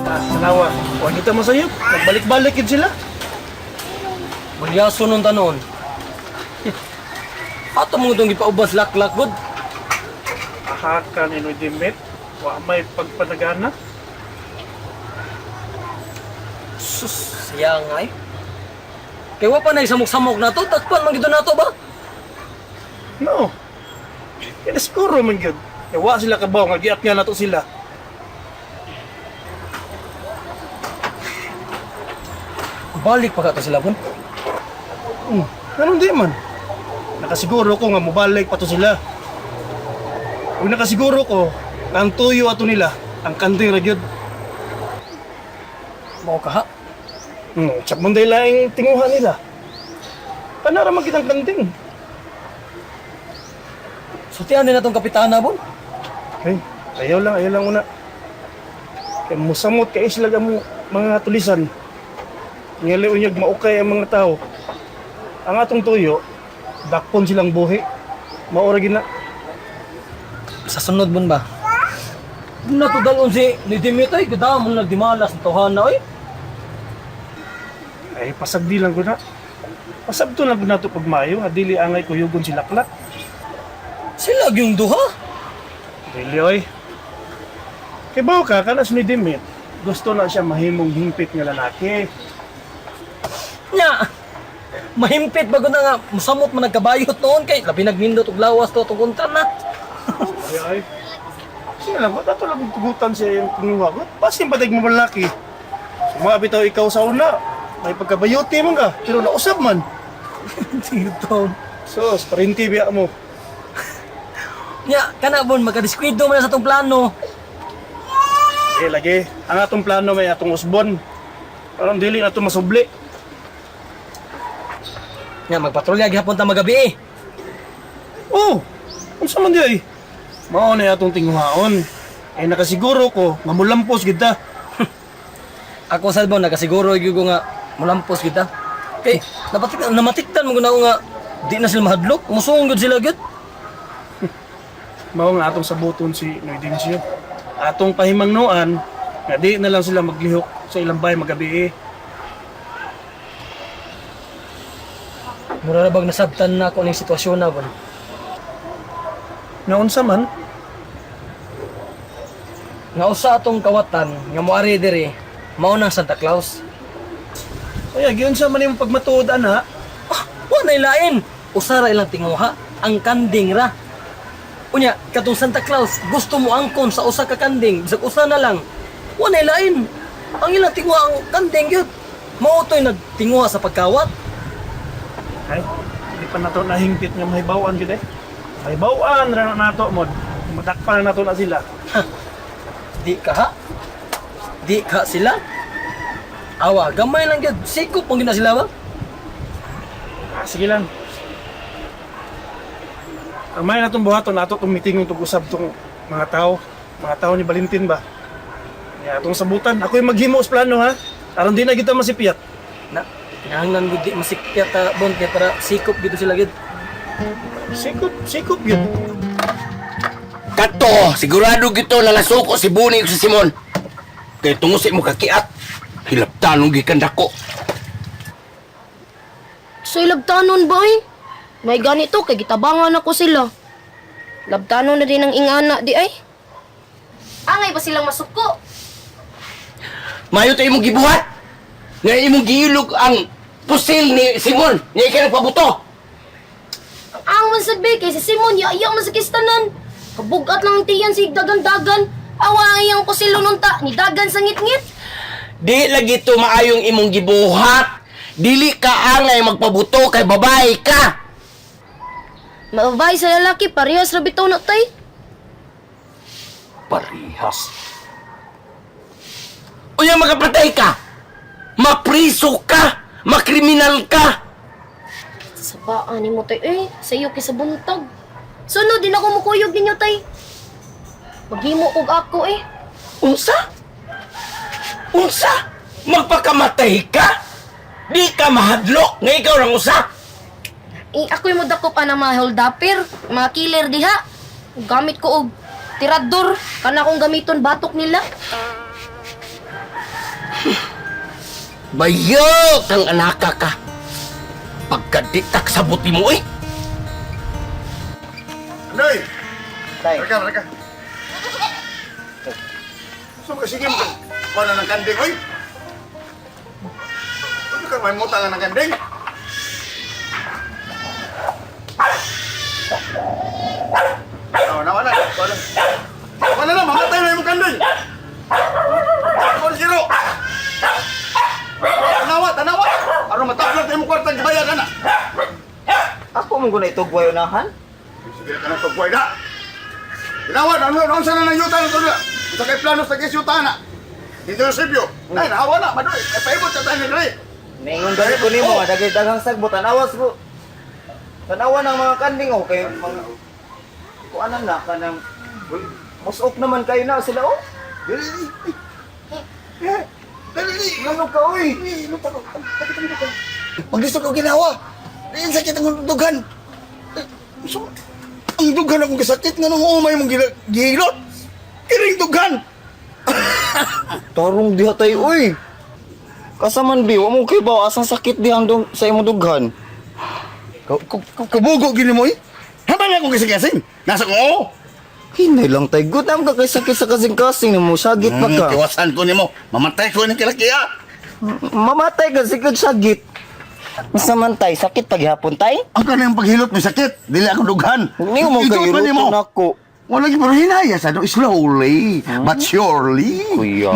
Ah, tanawa. Wa kita masayop. Nagbalik-balik yun sila. Mulyaso nun tanon. Ato mo itong gipaubas laklak god. Aha ka ni Noy Dimit. Wa may pagpadagana. Sus, siya nga eh. Kaya wa pa na samok-samok na to, takpan man gito na to ba? No. Kaya siguro man gyud. Kaya wa sila kabaw nga giat nga nato sila. Balik pa ka to sila pun. Ganun di man. Nakasiguro ko nga mobalik pa to sila. Ug nakasiguro ko nga ang tuyo ato nila, ang kanding ra gyud. Mao ka ha? Tsak man laing tinguha nila. Kanara man kitang kanding. Sultian din natong kapitana bon. Okay, ayaw lang una. Kay musamot kay sila ang mga tulisan. Ngali unyag maukay ang mga tao. Ang atong tuyo, dakpon silang buhi. Maura gina. Sa sunod bon ba? Natudalon si ni Dimitoy, gudam mo nagdimalas ng tohana oy. Ay, pasagdi lang ko na. Pasabto lang ko na ito pagmayo, nga dili angay kuyugon si Laklak. Sila gyung duha. Dili, oy. Kay bawo ka, kanas ni Dimit, gusto na siya mahimong hingpit nga lalaki. Nya. Mahimpit bago na nga musamot man nagkabayot noon kay labi nagnindot og lawas to atong kontra na. Ay, ay. Sige lang, ba't ato lang tugutan siya yung kinuha ko? Basin patay mo malaki. Sumabi taw ikaw sa una. May pagkabayoti man ka, pero nausap man. Dito. Sus, parinti biya mo. Nya, kana bon magkadiskwido man na sa atong plano. Eh, lagi. Ang atong plano may atong usbon. Parang dili na ito masubli. Nya magpatrolya gihapon ta magabi eh. Oh, unsa man di ay? Mao na atong tinguhaon. Eh nakasiguro ko nga mulampos gid ta. Ako sa bon nakasiguro gyud ko nga mulampos kita. Kay napatik namatikdan mo gud ako nga di na sila mahadlok, musuong gud sila gyud. Mao nga atong sabuton si Noy Dencio. Atong pahimangnoan nga di na lang sila maglihok sa ilang bahay magabi eh. Mura ra bag nasabtan na ako ning sitwasyon na bon. Nga unsa man? Nga usa atong kawatan nga moari diri mao nang Santa Claus. Ay, giunsa man imong pagmatuod ana? Ah, wa na ilain. Usa ra ilang tinguha, ang kanding ra. Unya, katong Santa Claus, gusto mo angkon sa usa ka kanding, bisag usa na lang. Wa na ilain. Ang ilang tinguha ang kanding gyud. Mao to'y nagtinguha sa pagkawat. Ay, di pa nato nahingpit nga mahibaw-an gid eh. Mahibaw-an ra na nato mod. Madakpan na nato na sila. Di ka ha? Di ka sila? Awa, gamay lang gyud. Sikop mong gina sila ba? Ah, sige lang. Ang may natong buhaton nato tong meeting tug usab tong mga tao, mga tao ni Valentin ba. Ya atong sabutan. Ako'y maghimo sa plano ha. Aron di na kita masipiyat. Na, kinahanglan gud di masikpyat ta bon kay para sikop gid sila gyud. Sikop, sikop yun. Kato, sigurado gito na nasuko si Buni ug si Simon. Kay tungusi mo kakiat. Hilabtanong gikan dako. So labtanon ba eh? May ganito kay gitabangan ako sila. Labtanon na din ang ingana di ay. Angay ba silang masuko? Mayo ta imong gibuhat. Nga imong giilog ang pusil ni Simon. Nga ikay nagpabuto. Ang angman sad be kay si Simon yaya man sa kistanan. Kabugat lang ang tiyan sig dagan-dagan. Awa ay ang kusilo nun ta ni dagan sa ngitngit. Di lagi to maayong imong gibuhat. Dili ka angay magpabuto kay babae ka. Maabay sa lalaki parehas ra bitaw na tay. Parehas. Unya magapatay ka. Mapriso ka. Makriminal ka. Sabaan nimo tay eh sa iyo kay sa buntag. Sunod din ako mukuyog ninyo tay. Maghimo og ako eh. Unsa? Unsa? Magpakamatay ka? Di ka mahadlok nga ikaw lang usa. Eh, ako'y modakop ana mga holdapper, mga killer diha. Gamit ko og tirador, kana akong gamiton batok nila. Bayo kang anaka ka. Pagkaditak sa buti mo eh. Andoy! Tay. Reka, reka. So, kasi sige mo, kuha na ng kanding, oy! Ano ka, may muta nga ng kanding? Oh, nawa na, kuha na. Kuha na lang, mamatay na yung kanding! Kuha na zero! Tanawa, tanawa! Aron mataplan tayo mong kwartang gibayad, ana! Ako mong guna itugway unahan. Sige na ka ng pagbuhay na! Ginawa, ano, ano, saan na ng yuta na ito na? Sa kay plano sa kay yuta na. Dito yung Sibyo. Ay, nahawa na, madoy. Ay, paibot sa tayo ni Naingon gani ko nimo nga dagay daghang sagbot tanawas ko. Tanawa ng mga kanding oh kay mga kuanan na kanang musok naman kayo na sila oh. Dali, dali. Eh, dali, dali. Ngano ka oy? Maglisod ko ginawa. Diin sakit ang dughan. Eh, so, ang dughan akong kasakit nga nung umay mong gihilot. Kiring dughan. Tarong diha tay oy. Kasaman bi, wa mo kay ba asang sakit dihang dong sa imong dughan. Kabugo gini mo eh. Haman akong kasing-kasing. Nasa ko, oo. Hinay lang tay, good am ka kay sakit sa kasing-kasing nimo, sagit pa ka. Tiwasan ko nimo. Mamatay ko ni kilaki ah. Mamatay ka sikad sagit. Basta man tay, sakit paghapon tay. Ang kanang paghilot may sakit. Dili ako dughan. Hindi mo Ituot kayo man nimo. nako. Wala gyud pero hinaya sa do slowly but surely. Kuyaw.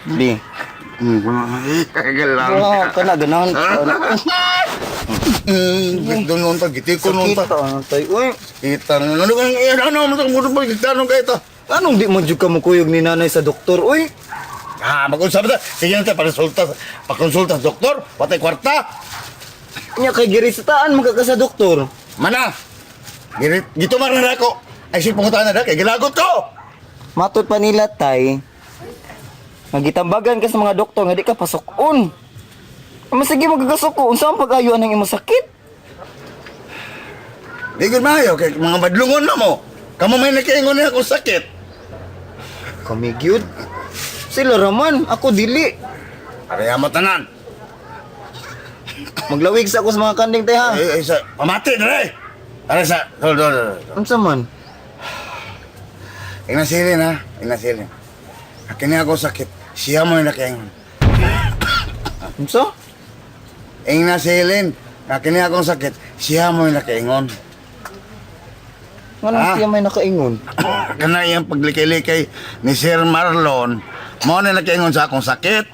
Di. Kagalang. Wow, kana ganahan. Doon noon ta giti ko noon Sakit ta. ano tay. Uy, Kita ano ano ano ano mo mo kita ano kay ta. anong di mo jud ka mukuyog ni nanay sa doktor? Uy, Ah, magunsa ba ta? Sige na ta para resulta, pakonsulta sa doktor, watay kwarta. nya kay giristaan man ka ka sa doktor. Mana. Girit gitumar na ako. Ay sige pangutan na da kay gilagot ko. Matod pa nila tay. Magitambagan ka sa mga doktor nga di ka pasukon. Masige magkakasuko, unsa ang pag-ayo ang imong sakit? Di gud maayo kay mga badlungon na mo. Kamo may nakaingon niya akong sakit. Kami gyud. Sila raman, ako dili. Pareha mo tanan. Maglawig sa ako sa mga kanding tay ha. Eh, eh, sa, pamati dire. Are sa, dol dol. dol. Unsa man? Ingna silin ha, ingna silin. Akin ako sakit. Siya mo yung nakaingon. Unsa? Ingna silin. Akin akong sakit. Siya mo yung nakaingon. Nganong Ah. siya may nakaingon? Kana iyang paglikay-likay ni Sir Marlon. Mo na nakaingon sa akong sakit.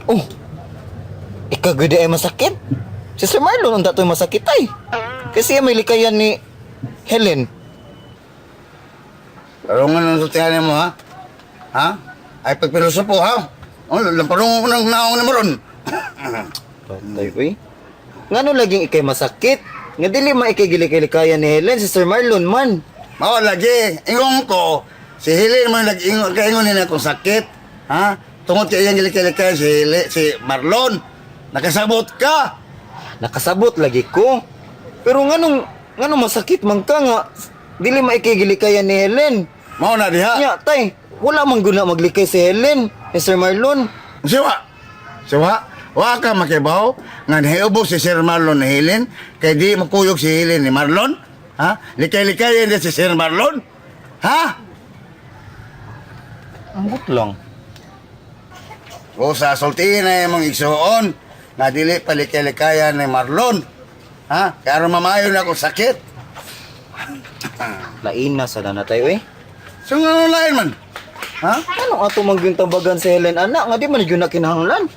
Oh. Ikaw gud ay masakit. Si Sir Marlon ang datoy masakit ay. Kasi may likayan ni Helen. Tarungan ang sultihan mo ha. Ha? Ay pagpilosopo ha. Oh, lamparungan ko ng naong ni Maron. Patay uy. Ngano laging ikay masakit? Nga dili man ikay gilikay-likayan ni Helen si Sir Marlon man. Mao lagi, ingon ko, si Helen mo nag-ingon kaingon nila akong sakit. Ha? Tungod kay iyang gilikay-likay si Helen, si Marlon. Nakasabot ka. Nakasabot lagi ko. Pero nganong nganong masakit man ka nga dili man ikay gilikayan ni Helen. Mao na diha. Nya tay, wala man gud na maglikay si Helen ni Sir Marlon. Siwa. Siwa. Wa ka makibaw nga nahiubos si Sir Marlon ni Helen kay di makuyog si Helen ni Marlon. Ha? Likay-likay si Sir Marlon. Ha? Ambot lang. O sa sultihin na imong igsuon nga dili pa likay-likayan ni Marlon. Ha? Kaya aron mamayo na akong sakit. Lain na sa na tayo eh. So nga lain man. Ha? Anong ato man gyud tambagan si Helen anak nga di man gyud na kinahanglan.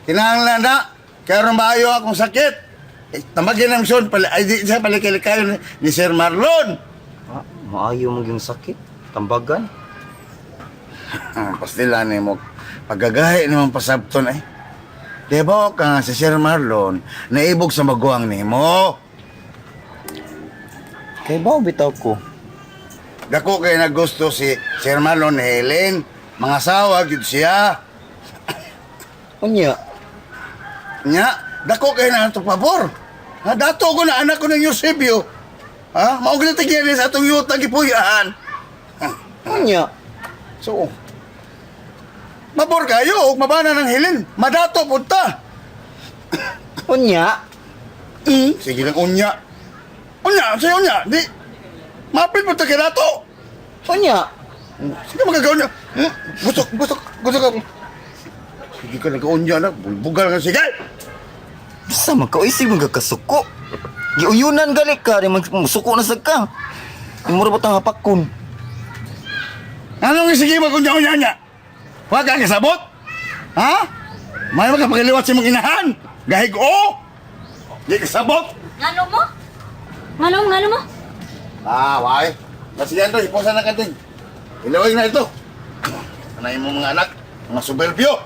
Kinahanglan na. Kaya aron maayo akong sakit. Eh, tamagin ang son, pala, ay di siya palikay-likayan ni Sir Marlon. Ah, maayo man gyud sakit. Tambagan. Ah, pastila ni mo. Pagagahi naman pasabton ay. Di ba ka nga si Sir Marlon, naibog sa maguwang nimo. Kay bao bitaw ko. Dako kay nagusto si Sir Marlon ni Helen. Mga sawa gyud siya. Unya, Nya, dako kay na ato pabor. Ha, dato ko na anak ko ng Eusebio. Ha, mao gyud tigyan sa atong yuta gipuy-an. unya. So, Mabor kayo og mabana ng hilin. Madato punta. Unya, Sige lang unya. Unya, sige unya. Di mapit punta kay dato. Unya. Sige magagawa niya. Gusto, gusto, gusto ka. Sige ka nag-unya na. Bulbugal ka. Sige! Bisa man ka, oy, sige man ka kasuko. Giuyunan gali ka, di magsuko na sad ka. Mura ba tang hapakon? Anong sige mag-unya-unya niya? Huwag ka kasabot? Ha? May makapagiliwat sa imong inahan. Gahig o! Di kasabot! Ngano mo? Ngano, ngano mo? Ah, why? Kasi yan to, iposa na kating. Ilawag na ito. Anay mo mga anak, mga suberbyo.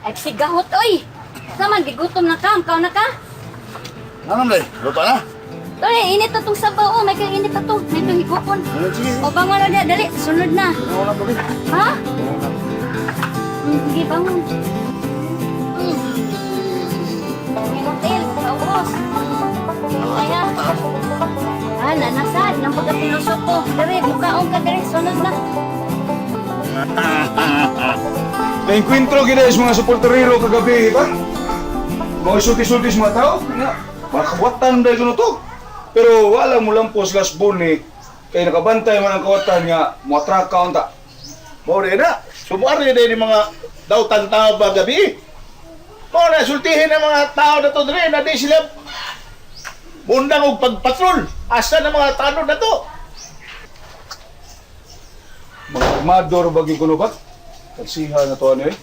Ay, sigahot, oy! Saman, gigutom na ka, amkaw na ka. Ano man, luto na? Toy, init na tong sabaw, oh. May kang init na to. May itong higupon. Ano, sige. O, bangon na dali. Sunod na. Ano na, tubig? Ha? Sige, bangon. Minutil, kaubos. Kaya. Ah, nanasad. Nang pagkatilusok ko. Dali, mukaong ka dali. Sunod na. Nainkwentro gina is mga supporterero kagabi ba? Mga sulti-sulti sa mga tao, nga, mga kawatan dahil kuno to. Pero wala mo lang po sila sa buni, kay nakabantay man ang kawatan nga, mga traka unta. Mao rin na. Sumuari na ni mga dautan tao ba gabi. Mao na sultihin ang mga tao na to diri na di sila mundang og pagpatrol. Asa na mga tanod na to? Mga armador bagi kuno ba? Tagsiha na to ano eh.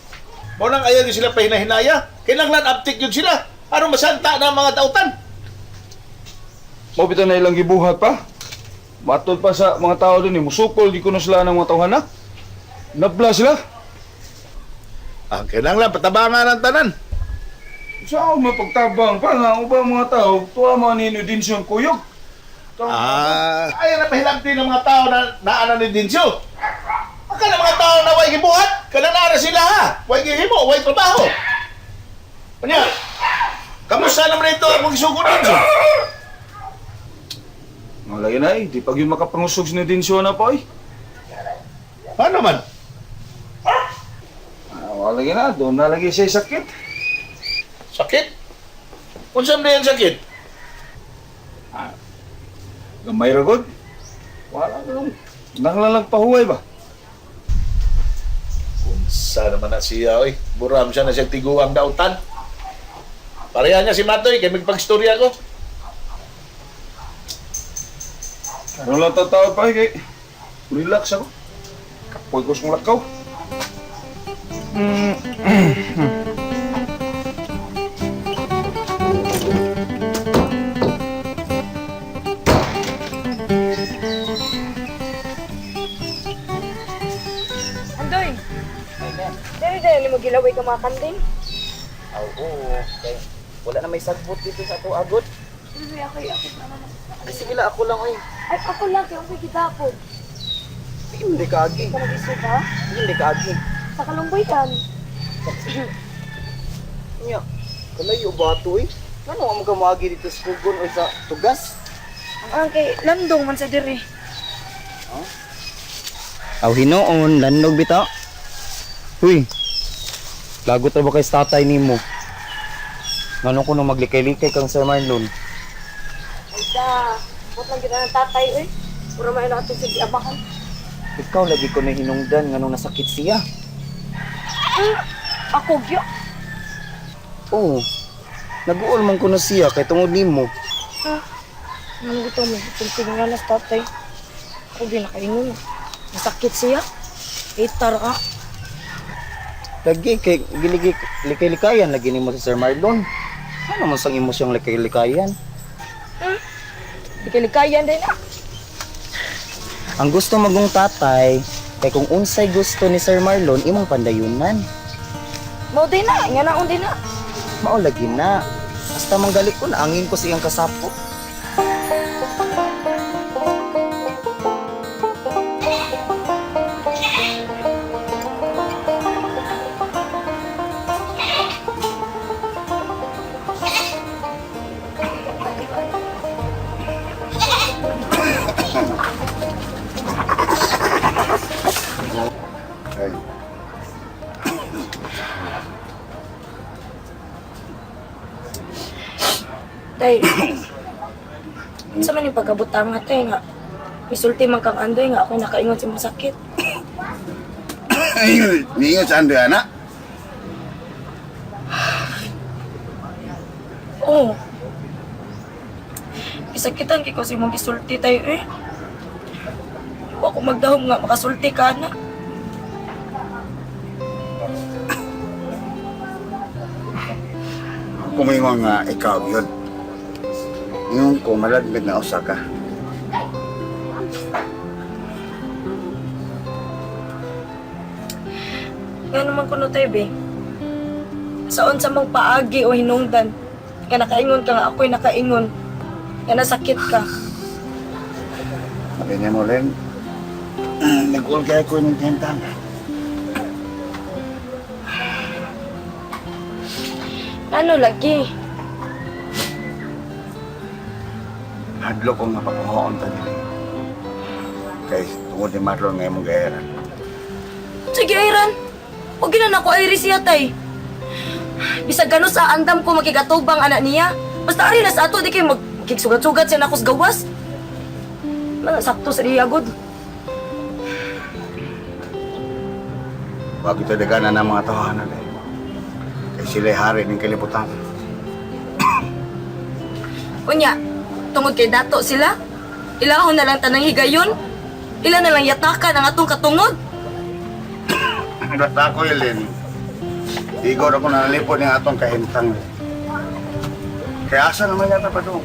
Mao nang ayaw gyud sila pahinahinaya. Kinahanglan uptick yun sila. Aron masanta na ang mga dautan. Mao bitaw na ilang gibuhat pa. Matod pa sa mga tao din eh, musukol di kuno sila ng mga tawhana. Nabla sila. Ang kinahanglan patabangan ang tanan. Sa ako mapagtabang pa nga ubang mga tao, tuwa mga ninyo din siyang kuyog. Ah, ayaw na pahilabti ng mga tao na naana ni Dinsyo. Ang kana mga tao na way gibuhat, kana naara sila ha. Way gihimo, way trabaho. Unya, kamusta naman ito ang magsugod Dinsyo? Mga lagi na eh, di pag yun makapangusog si Nedinsyo na po eh. Paano man? Ah, wala lagi na, doon na lagi siya sakit. Sakit? Unsa man ang sakit? Gamay ra god. Wala na lang. Nanglalag pahuway ba? Unsa naman na siya oy. Buram siya na siya tiguang dautan. Pareha niya si Matoy kay magpagstorya ko. Ano lang tatawag pa eh, kay relax ako. Kapoy ko sa lakaw. Andoy! Dali dali mo gilaway ka mga kanding. Aw, oo. Kay wala na may sagbot dito sa ato agod. Dali ako ako. Ay, sige lang, ako lang oy. Ay ako lang kay unsay gidapog. Hindi ka agi. Ka mag-isip ha? Hindi ka agi. Sa kalungboy kan. Nya, kalayo ba ato eh? Ngano ang mga maagi dito sa Pugon o sa Tugas? Ang kay landong man sa diri. Aw hinuon, landog bitaw. Huy. Lagot ra ba kay sa tatay nimo? Ngano ko nung maglikay-likay kang Sir Marlon? Ay da, bot lang gyud ang tatay oy. Puro man na atong sige amahan. Ikaw lagi ko na hinungdan nganong nasakit siya. Ako gyo. Oo. Naguol man ko na siya kay tungod nimo. Ngano gito mo sulti nga na sa tatay. Ako gyud nakaingon. Masakit siya. Itar ka. Lagi kay giligi likay-likayan lagi nimo si Sir Marlon. Ano man sang imo siyang likay-likayan? Dikilikayan din ah. Ang gusto magong tatay kay kung unsay gusto ni Sir Marlon imong pandayunan. Mao din na, nga naon din na. Mao lagi na. Hasta manggali ko na angin ko sa iyang kasapo. Ay. Tay, sa man yung pagkabutang nga tay nga, misulti man kang Andoy nga ako'y nakaingon sa imong sakit. Ayun, niingon sa Andoy, anak. Oo. Isakitan kay ko sa imong gisulti tayo eh. Wa ko magdahom nga makasulti ka na. Kumingon nga ikaw yun. Ingon ko, malagmit na usa ka. Nga naman kuno tayo be. Sa unsa mong paagi o hinungdan, nga nakaingon ka nga ako'y nakaingon, nga nasakit ka. Sabi niya mo rin, nag-all kaya ko ng tentang. Ano lagi? Hadlo ko nga pakuhaon ta nila. Kay tungod ni Marlon nga imong gayaran. Sige, Airan. Huwag na ako ay siya, tay. Bisag gano sa andam ko makigatubang anak niya. Basta ari na sa ato, di kayo magkiksugat-sugat siya na ako sa gawas. Mga sakto sa iya, good. Wag ito daganan ng mga tawanan dahil. Kay sila'y hari ng kalibutan. Unya, tungod kay dato sila, ilahon na lang tanang higayon. Ila na lang yatakan ang atong katungod. Basta ako, Eileen. Igor ako nanalipod ng atong kahintang. Kaya asa naman yata pa doon?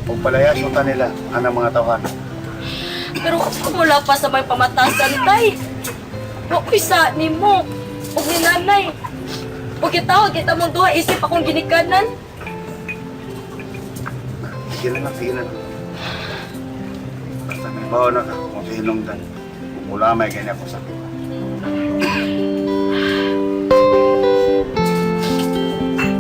Kung palayas mo ta nila, ang mga tawanan. Pero kung mula pa sa may pamatasan, tay. Wa ko'y sa nimo. Ug ni nanay. Ug kitawag kita mong duha isip akong ginikanan. Sige na lang, sige na lang. Basta may bawa na ka kung sa hinungdan. Kung wala may ganyan akong sakit.